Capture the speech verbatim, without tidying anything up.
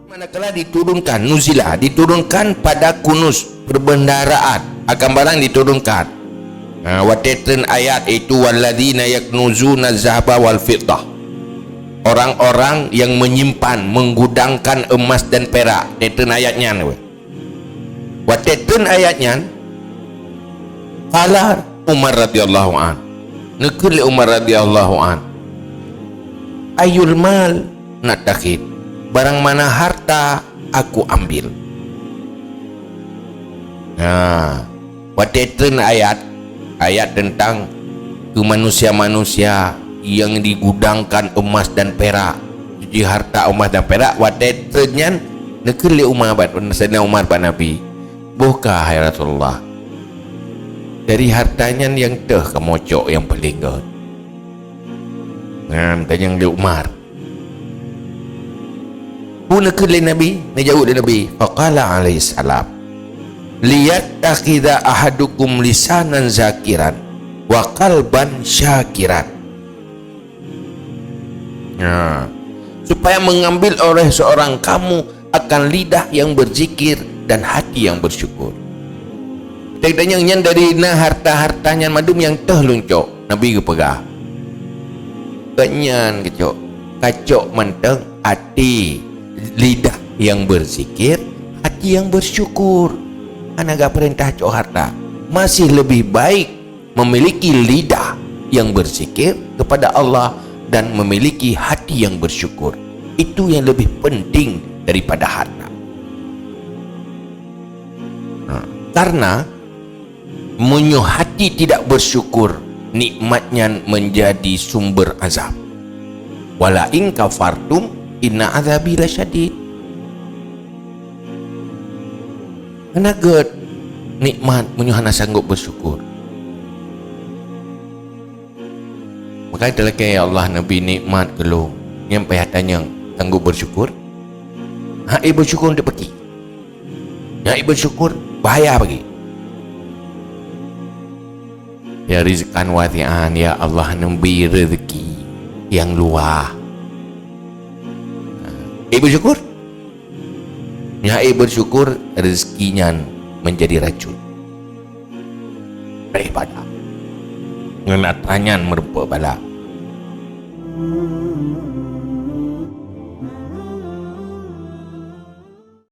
Manakala diturunkan, nuzila, diturunkan pada Kunuz, perbendaharaan, akan barang diturunkan. Ha, watée treun ayat, yaitu, "Walladzina yaknuzuna zahaba wal fiddah." Orang-orang yang menyimpan, menggudangkan emas dan perak. Watée treun ayat nyan, weh. Watée treun ayat nyan, qala Umar radhiyallahu an. Neukheun lé Umar radhiyallahu an, "Ayyul mal na'takhid?" Barang mana harta aku ambil. Nah, watée treun ayat, ayat tentang keu manusia-manusia yang digudangkan emas dan perak. Jadi harta emas dan perak, watée treun nyan, neukheun lé Umar bak, Saidina Umar bak Nabi, "Boh ka, hai Rasulullah, dari harta nyan nyang teuh kamoe cok nyang paleng göt?" Nah, tanyong lé Umar. Peue neukheun lé Nabi? Neujaweueb lé Nabi, faqala alaihi salam, "Liyattakhidha ahadukum lisanan zakiran wa qalban syakiran." Nah, supaya mengambil oleh seorang kamu akan lidah yang berzikir dan hati yang bersyukur. Tanyong nyan, dari na harta-harta nyan mandum nyang teuh lôn cok, Nabi geupeugah. Kon nyan keucok, kacok mantong até, lidah yang berzikir, hati yang bersyukur. Hana geupeurintah cok harta. Masih lebih baik memiliki lidah yang berzikir kepada Allah dan memiliki hati yang bersyukur. Itu yang lebih penting daripada harta. Ha, karena meunyoe hati tidak bersyukur, nikmat nyan menjadi sumber azab. "Wala in kafartum inna azabi lasyadid." Hana gét nikmat meunyoe hana sanggob bersyukur. Maka talakée, "Ya Allah, neubri nikmat keu lôn." Nyan payah tanyong, sanggob bersyukur? Hana bersyukur untuk peuki. Hana bersyukur, bahaya bagi. "Ya rizqan wasi'an, ya Allah, neubri rezeki nyang luwah." Hana bersyukur? Nyan hana bersyukur, rezeki nyan menjadi racun. Daripada ngon atra nyan meureumpok bala.